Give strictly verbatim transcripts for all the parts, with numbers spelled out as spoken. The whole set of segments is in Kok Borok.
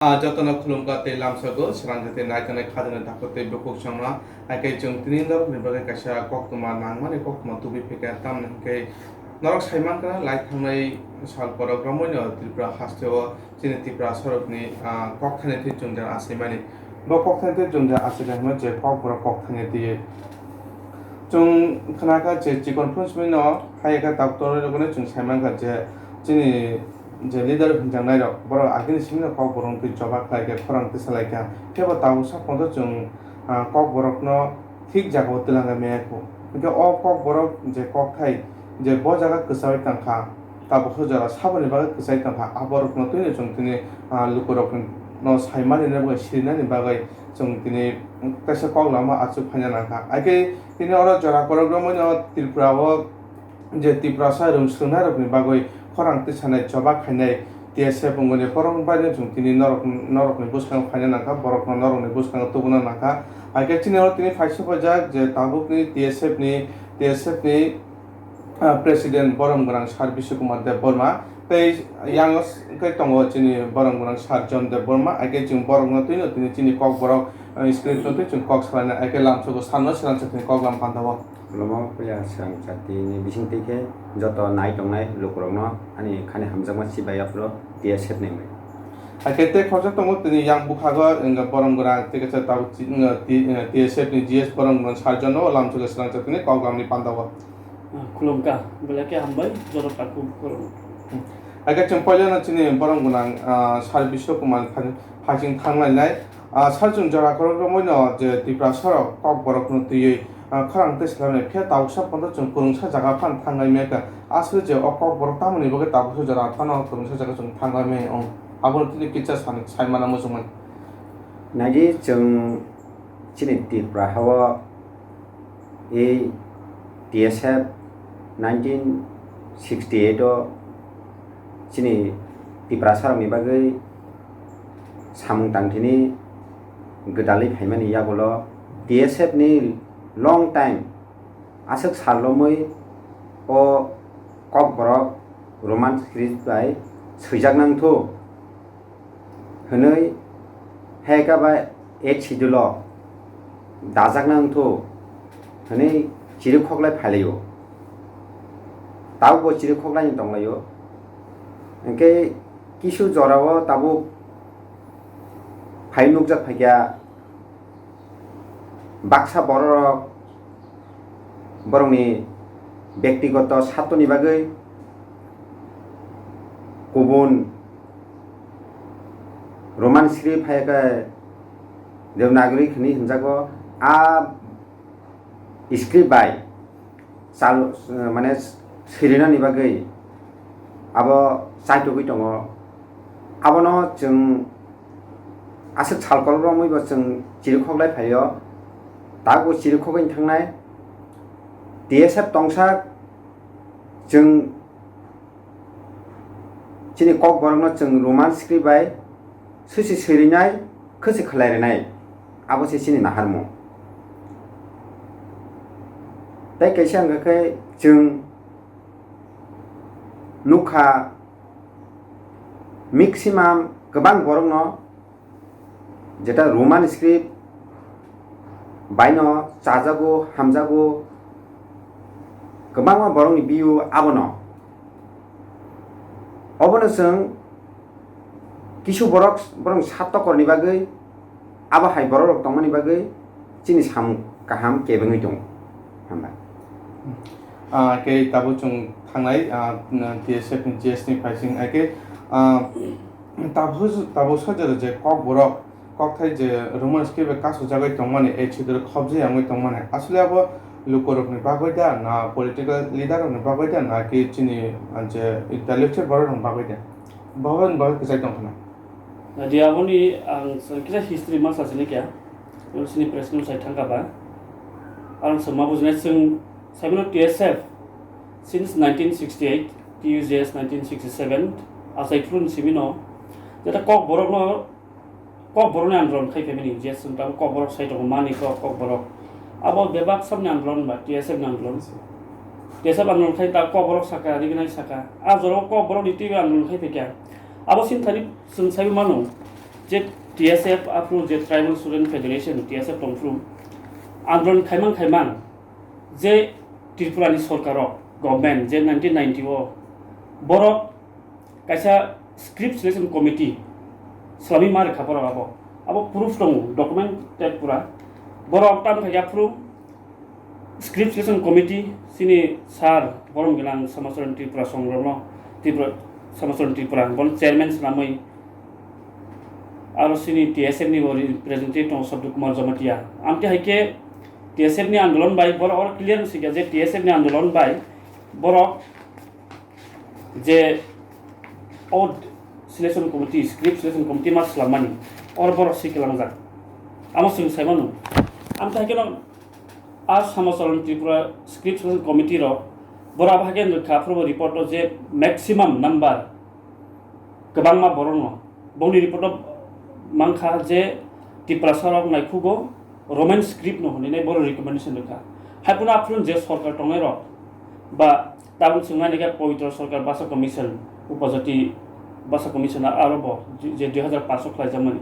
Ah, jotono khulumkha tei lamsogo, srang jate naitongnai khajani dakot tei bukhuk chongma. Hai khe chwng tini norokni bagwi kaisa koktwma nangmani koktwma tubui phikha, tamni hwnkhe norok sai mankha, lai thangnai sal borok romwi no Tripura hasteo chini Tripura sorokni, ah, kokthani thwi chwngjak achaimani. Bo kokthani thwi chwngjak achaikha hwnwi je kokborok kokthani twiwi. Chwng khnakha je chikon phunchmino hai khe doctor rokno chwng sai mankha je chini je leader hwnjaknairok, borok agini simino kokborok twi choba khlai khe khorang tisa lai kha. Khe bo tabuk saphang chwng, ah, kokborokno thik jagao twlangwi maya kho. Hwnkhe o kokborok je kokthai je bo jaga kwchaui tangkha, tabukhe jora saboni bagwi kwchai tangkha, aborokno twino chwng tini, ah, lukurokno saimani bagwi, sirinani bagwi chwng tini kaisa kok lama achuk phaina nangkha. Hakhe tini oro jora kwrwngno Tripura o je Tiprasa rwng swrwngnairokni bagwi khorang tisanai choba khainai T S F wngmani borok baino chwng tini norok, norokni bwskango phaina nangkha, borokno norokni bwskango tubuna nangkha. Hakhe chini oro tini phaisa paijak je tabukni T S F ni, T S F ni, ah, President borom gwnang Sir Biswa Kumar Debbarma tei yang wngkhe tongo chini borom gwnang Sir John Debbarma, hakhe chwng borokno twino tini chini kokborok, ah, script no twi chwng kok salaina, hakhe lamsogo salno swrang chakni koklam panda o. Khulumkha puila swrang chakni bisingtwi khe joto nai tongnai lukurokno ani khani hamjakma chibai aphuru T S F ni wngwi. Hakhe tei khoroksa tongo tini yang bukhago wngkha borom gwnang tei kaisa tabuk chi-, wngkha T-, wngkha T S F ni G S borom gwnang Sir John no lamsogo swrang chakni koklam ni panda o. Ah, khulumkha, belai khe hambai, joto takhuk khulumkha. Hakhe chwng puilano chini borom gwnang, ah, Sir Biswa Kumar pha-, phaising thanglainai. Ah, sir chwng jora khorok romwi no je Tiprasa rok kokborok no twiwi, ah, khorang tei swlamwi khe tabuksa pondo chwng kwrwngsa jaga phano thanglaimaya kha. Aswk je o kokborok tamoni bagwi tabuksa jora phano kwrwngsa jaga chwng thanglaimaya ong. Abono tini kisa sani, sai mana muchungmani. Naidi chwng chini Tripura hao e T S F nineteen sixty eight o chini Tiprasa rokni bagwi samung tangthini gwdalwi phaimani yagulo T S F ni long time aswk sal romwi o kokborok Roman script bai swijak nangthu hwnwi, hai khe ba Eighth Schedule o dajakna wngthu hwnwi chirikhok lai phailaio. Tabukbo chirikhok laino tonglaio. Hwnkhe kisu jorao tabuk phai nukjak phaikha. Baksa bororok borokni bektigoto satoni bagwi kubun Roman script hai khe Devanagari hwnwi hwnjago. A script bai chal, mane, sirinani bagwi abo chaitugwi tongo. Abono chwng aswk sal kolok romwi bo chwng chirikhok lai phaio. Tabuk chirikhogwi thangnai T S F tongsa chwng chini kokborokno chwng Roman script bai swisi swirinai, khwsi khwlai rinai, abo se chini naharmung. Tei kaisa hwnkha khe chwng nukha maximum kwbang borokno jeta Roman script baino chajago, hamjago, kwbangma borokni biyu abono. Obono chwng kisu borok, borok sat tokorni bagwi, abo hai borok rok tongmani bagwi chini samung kaham kebengwi tongo. Hambai. Ah, khe tabuk chwng thangnai, ah, T S F ni G S ni phaising, ah, khe, ah, tabuk, tabuk sajero je kokborok, kokthai je Roman script bai kasujagwi tongmani, Eighth Schedule khobjagwi tongmani, aswk abo lukurokni bagwi da, na political leader rokni bagwi da, na ki chini, ah, je intellectual borok rokni bagwi da? Bohrokni bagwi kwchai tong khna. Nadia, aboni ang kisa history ma sachini kya, chini press conference thangka ba. Ang sama bujinai chwng saimano T S F since nineteen sixty-eight, T U J S nineteen sixty-seven, achai phuru ni simino, jeta kokborokno, kokborokni andolon khai phaimani, je chwng tabuk kokborok sai tongo, mani kok, kokborok. Abo bebak samni andolon ba, T S F ni andolon. T S F andolon khai ta kokborok saka, rignai saka. A jorao kokborokni twiwi andolon khai phaikha. Abo sini thani chwng saiwi mano. Je T S F aphuru je Tribal Student Federation, T S F tongphuru andolon khaimang khaimang je Tripura ni sorkar o, government je nineteen ninety o borok kaisa script selection committee swlami ma rwkha borok abo. Abo proof tongo, documented pura. Borok tam khaikha phuru script selection committee chini sir Borom Gilang Samacharan Tripura Songromno, Tripura Samacharan Tripura, bon chairman swnamwi aro chini T S F ni bo representative tongo Sabdu Kumar Jamatia. Amte hai khe T S F ni andolon bai borok oro clear wngsikha je T S F ni andolon bai borok je o selection committee, script selection committee ma swlammani, oro borok si kwlangjak. Amo chwng sai mano. Amte hai kheno a Samacharan Tripura script selection committee rok borok abo hai khe nukha aphuru report o je maximum number kwbangma borokno bongni report o mankha je Tiprasa rok naikhugo Roman script no hwnwi nai borok recommendation rwkha. Hai phano aphuru je sorkar tongnai rok ba tabuk chwng nai khe Pavitra Sarkar Bhasha Commission, Upajati Bhasha Commission aro bo je dui hazar paanch o khlaijakmani.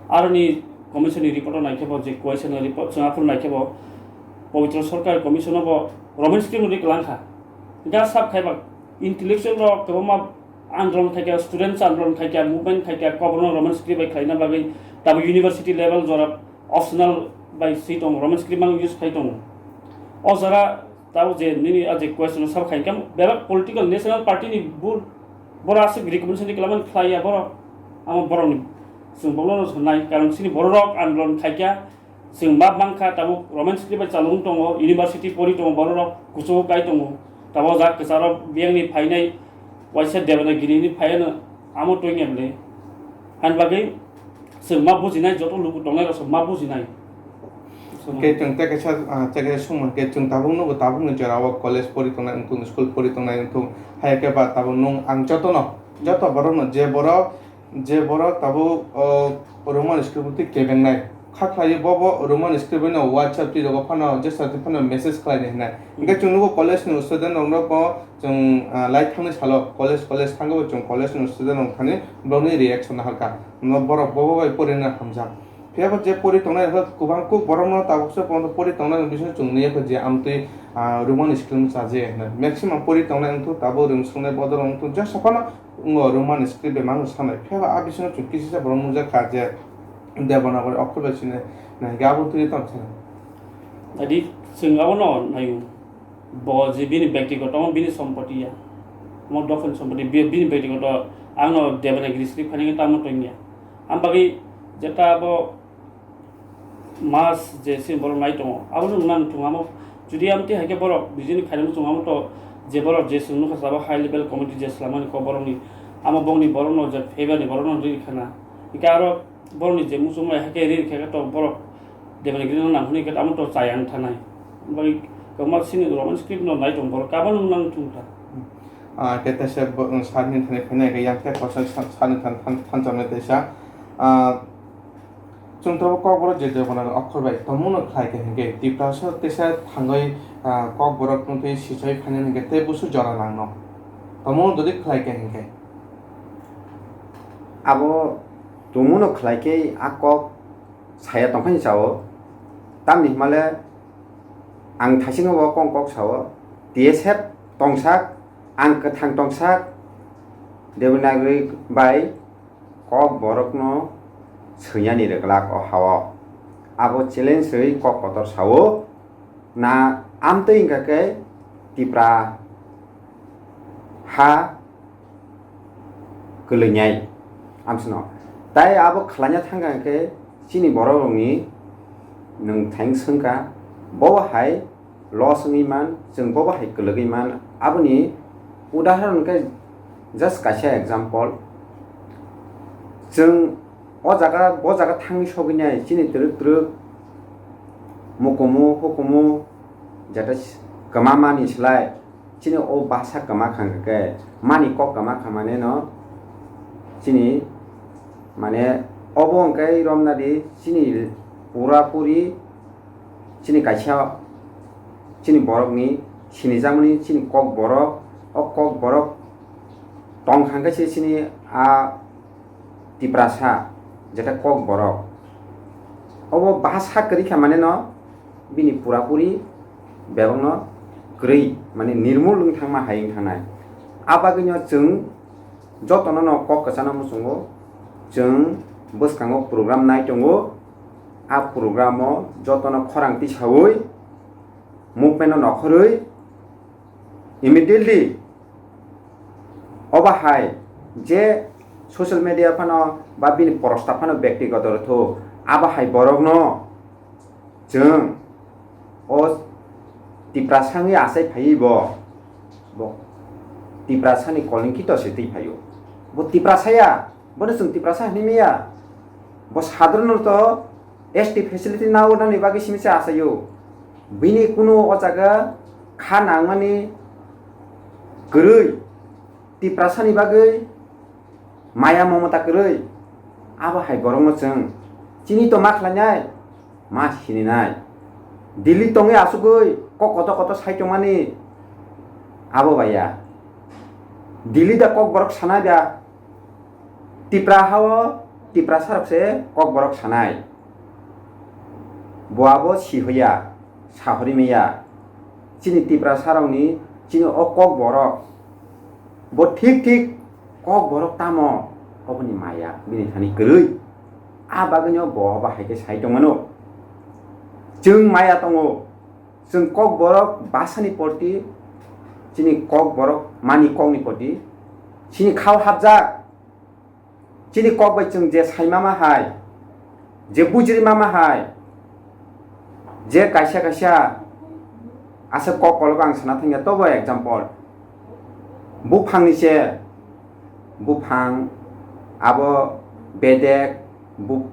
Aroni commission ni report o nai khe bo je question report chwng aphuru nai khe bo Pavitra Sarkar Commission o bo Roman script no ri kwlangkha. Ga sab khai ba intellectual rok kwbangma andolon khaikha, students andolon khaikha, movement khaikha, Kokborok no Roman script bai khlaina bagwi tabuk university level jora optional bai si tongo, Roman script mang use khai tongo. O jora tabuk je nini a je question sab khai khe bebak political national party ni bu-, borok aswk recommendation ni kwlamani khlai ya borok. Amo borok ni chwng bokno no sanai, karon chini borok rok andolon khaikha, chwng ma mankha tabuk Roman script bai chalung tongo, university pori tongo borok rok, kuchugo kai tongo. Tabuk jak kwcharo biyang ni phainai waisa Devanagiri ni phaiya no amo tongya bwle. Hani bagwi chwng ma bujinai, joto luku tongnai rok ma bujinai. Hwnkhe chwng tei kaisa, ah, tei kaisa swngmung khe chwng tabuk nugo, tabukni jora o college pori tongnai wngthung, school pori tongnai wngthung, hai khe ba tabuk nwng ang jotono, joto borokno je borok, je borok tabuk, o, Roman script twi kebengnai, kha khlaiwi bo, bo Roman script no WhatsApp twi rogo phano, jesa twi phano message khlainai hwnwi. Hwnkhe chwng nugo college ni student rokno bo chwng, ah, lai thangni salo college, college thangwi bo chwng college ni student rok thani borokni reaction naharkha. No borok bo, bo bai porina hamjak. Phiya bo je pori tongnai rok kwbang kuk borokno tabukse bono pori tongnai rok bisingo chwng nui kha je amtwi, ah, Roman script no chajaia hwnwi. Maximum pori tongnai wngkha tabuk rwng swrwngnai bodol wngkha jesa phano wngo Roman script bai mano sanai. Phiya bo a bisingo chwng kisisa borok nukjak kha je Devanagari okhor bai sini nai hwnkhe abo twi tong sanai. Tadi chwng abono naio. Bo je bini bektigoto, omo bini sompoti ya. Omo dophani sompoti, bi-, bini bektigoto, ano Devanagari script khainai tamo tongya. Ang bagwi jeta abo mas je sin borok nai tongo, abo no nang thung amo. Jodi amtwi hai khe borok bijini khainai chwng amo to je borok je chwng nukha sabo high level committee je swlamani kok borokni, amo bongni borokno je favour ni borokno ri khana. Hingke aro borokni je muchungmai hai khe ri khe to borok Devanagiri no nang hwnwi khe amo to chayang thanai. Bai kwbangma sini Roman script no nai tong borok kabo no nang thung tha. Ah, khe teisa bo, um, sani thani khainai khe yang khe kosa sa-, sani than, than, thancham nai teisa. Ah, chwng to Kokborok je Devanagari okhor bai tongmung no khlai khe hinkhe Tiprasa teisa thangwi, ah, Kokborok tongtwi sichai phainai hinkhe tei busu jora nang no. Tongmung no dodi khlai khe hinkhe. Abo tongmung no khlai khe a kok saya tongkha ni sao, tamni himale ang thaisingo bo kong kok sao, T S F tongsak, ang kwthang tongsak, Devanagari bai kok borokno swinyani rwglak o hao. Abo challenge rwi kok kotor sao, na amtwi hingka khe Tipra ha kwlwinai amsino. Tai abo khlaina thangkha khe chini borok rokni nwng thang swngkha, bo hai loss wngwi man, chwng bo hai kwlwgwi man. Aboni udaharon khe just kaisa example, chwng o jaga, bo jaga thangwi sogwinai chini twrwk twrwk mukumu hukumu jata kwma mani slai, chini o basa kwma kha hwnkha khe, mani kok kwma kha mane no chini, mane, obo hwnkhe romna di chini pura puri chini kaisa chini borokni sinijakmani chini kok borok, o kok borok tong kha hwnkhe se chini a Tiprasa Jeta Kokborok. Obo bahasa kwrwi kha mane no bini purapuri bebakno kwrwi mane nirmul wng thangma hai wng thangnai. A bagwino chwng jotono no kok kwchana muchungo, chwng bwskango program nai tongo. A programo jotono khorang tisawi movement no nokhorwi immediately obo hai je social media phano ba bini prosta phano bektigoto rwthu, abo hai borokno chwng o Tiprasa wngwi achai phaiwi bo, bo Tiprasani kolinkito se twi phaio. Bo Tiprasa ya, bono chwng Tiprasa hinwi maya. Bo sadrono to S T facility nago nani bagwi simi se achaio. Bini kunu o jaga kha nangmani kwrwi, Tiprasani bagwi maya momota kwrwi, abo hai borokno chwng chini to ma khlainai, ma sininai. Delhi tongwi asugwi kok koto koto sai tongmani abo bai ya. Delhi da Kokborok sanai da, Tipra hao Tiprasa rok se Kokborok sanai. Bo abo si hoya, sahori meya. Chini Tiprasa rokni chini o Kokborok. Bo thik thik Kokborok tamo oboni maya bini thani kwrwi. A bagwino bo abo hai khe sai tongmano. Chwng maya tongo. Chwng Kokborok basani porti chini Kokborok mani kokni porti chini khao hapjak. Chini kok bai chwng je sai mama hai, je bujri mama hai, je kaisa kaisa aswk kok kologo ang sana thangya, tobo example. Buphangni se, buphang, abo bedek, bu-,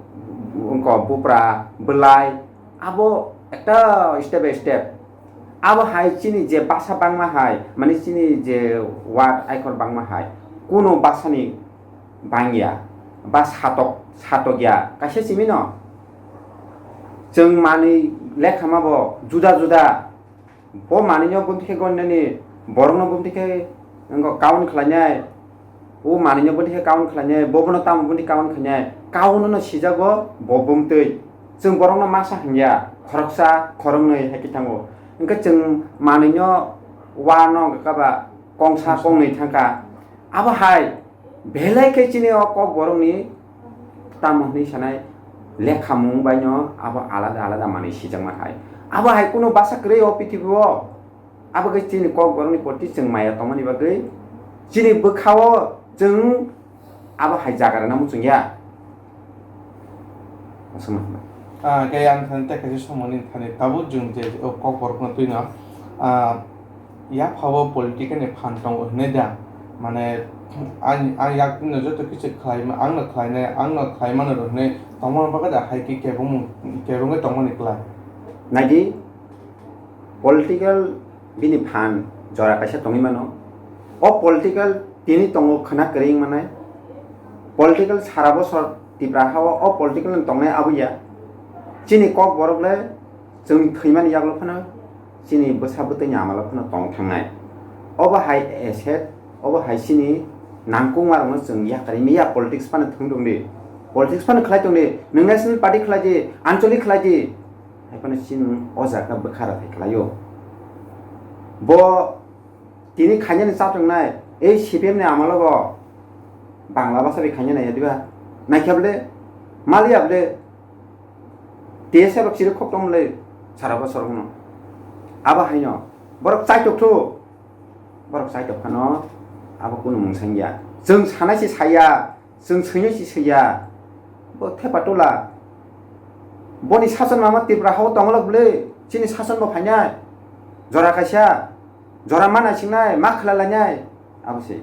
wngkha bupra, bwlai, abo ekta step by step. Abo hai chini je basa bangma hai, mane chini je word aikhor bangma hai, kuno basani bangya, ba satok, satok ya, kaisa simi no. Chwng manwi lekha ma bo juda juda. Bo manwino bumti khe gonnani, borokno bumti khe wngkha count khlainai. O manwino bumti khe count khlainai, bobono tamo bumti count khlainai. Count no sijago bo bumtwi. Chwng borokno masa hwnya, khoroksa, khoroknwi hai khe thango. Hwnkhe chwng manwino wano hwnkha ba kongsa, kongnwi thangkha. Abo hai belai khe chini o Kokborokni tamo hwnwi sanai lekhamung baino abo alada alada manwi sijakma hai. Abo hai kunu basa kwrwi o pithibio. Abo khe chini Kokborokni poti chwng maya tongmani bagwi chini bwkhao chwng abo hai jaga rwna muchungya. Aswkno hwnwi. Ah, khe ang thani tei kaisa somoni thani tabuk chwng je o Kokborokno twino, ah, yaphao political ni phan tongo hwnwi da, mane ang, ang yak no joto kichu khlaima, ang no khlainai, ang no khlaimano rw hwnwi tongmani bagwi da hai khe kebengmung, kebengwi tongmani kwlai. Naidi, political bini phan jora kaisa tongwi mano. O political tini tongo khwna kwrwi wng manai. Political sara bosor Tipra hao o political ni tongnai abo ya. Chini Kokborok le chwng thwimani yagulo phano chini bwsa bwtwini amalo phano tong thangnai. Obo hai asset, obo hai chini nangkukma rokno chwng yakarwi manya politics phano thwng tong di. Politics phano khlai tong di. Nwng national party khlai di, anchalik khlai di. Hai phano chini o jaga bwkha rw thai khlaio. Bo tini khainani chatwng nai, ei C P M ni amalo bo Bangla basa bai khaina naiya diba? Naikha bwle, maliya bwle, T S F rok chiri khok tong bwle, sara bosor no. Abo haino, borok chaitok thu, borok chaitok phano, abo kunu mung sangya. Chwng sanai se saya, chwng swinai se swiya. Bo thepa tola. Boni sason mama Tripura hao tongolok bwle, chini sason bo phainai. Jora kaisa, jora mana singnai, ma khlai lainai. Abo se.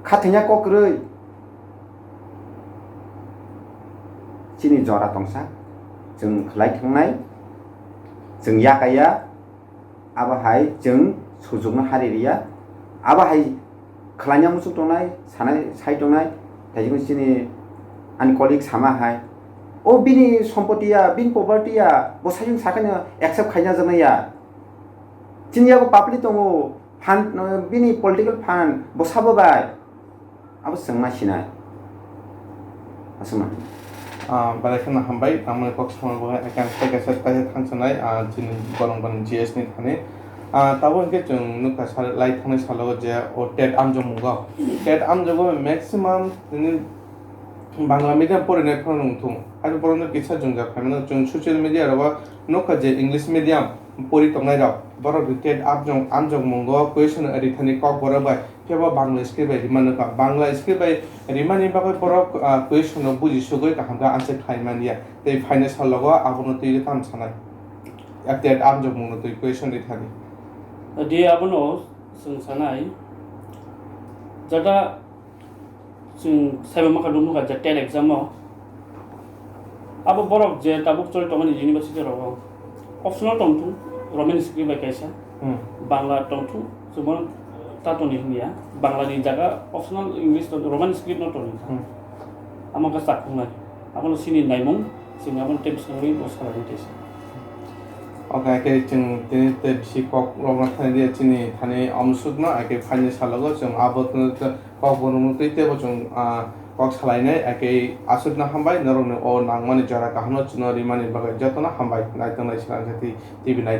Khathanya kok kwrwi. Chini jora tongsa. Chwng khlai thangnai. Chwng yakaya. Abo hai chwng sujukno hari riya. Abo hai khlaina muchuk tongnai, sanai, sai tongnai. Taichung chini ani colleague sama hai. O bini sompoti ya, bini property ya, bo sai chwng sakani accept khaina jaknai ya. Chini yago public tongo. Phan, bini political phan bo sabo bai. Abo chwngma sinai. Aswkno. Ah, belai kheno hambai, tangmani kok samani bagwi, I can take a set, taisa thangsanai, ah, chini bolong bani G S ni thani. Ah, tabuk hinkhe chwng nukha sal-, lai thangnai salo je o tet amjokmungo. Tet amjogo maximum tini Bangla medium porinai phano nung thung. Haino borokno kisa jwngjal khaimano chwng social media rogo nukha je English medium pori tongnai rok. Borok tet amjok, amjokmungo question rithani kokborok bai. Phiya bo Bangla script bai rima nukha. Bangla script bai rimani bagwi borok, ah, question no buji sugwi kaham khe answer khlai man ya. Tei phainai salogo abono twi tamo sanai. Update amjokmungno twi question rithani. Di abono chwng sanai. Jata chwng saiba maka dum nukha je tet exam o. Abo borok je tabuk choli tongmani university rogo optional tongthung, Roman script bai kaisa, Hmm. Bangla tongthung, chwng bono ta toni hwnliya, Bangla ni jaga optional English tong, Roman script no toni. Hmm. Amo khe chakung nai. Abono chini naimung, chwng abono tei bwskango bo salai tei se. Okay, khe chwng tini tei bisi kok rokna thani dia chini thani omsukno, ake phaini salogo chwng abo tini tei kok bono twi tebo chwng, ah, kok salainai, ake aswkno hambai norokni o nangmani jora kahamno chwngno rimani bagwi jotono hambai. Naitok nai swrang khe tei T V nai.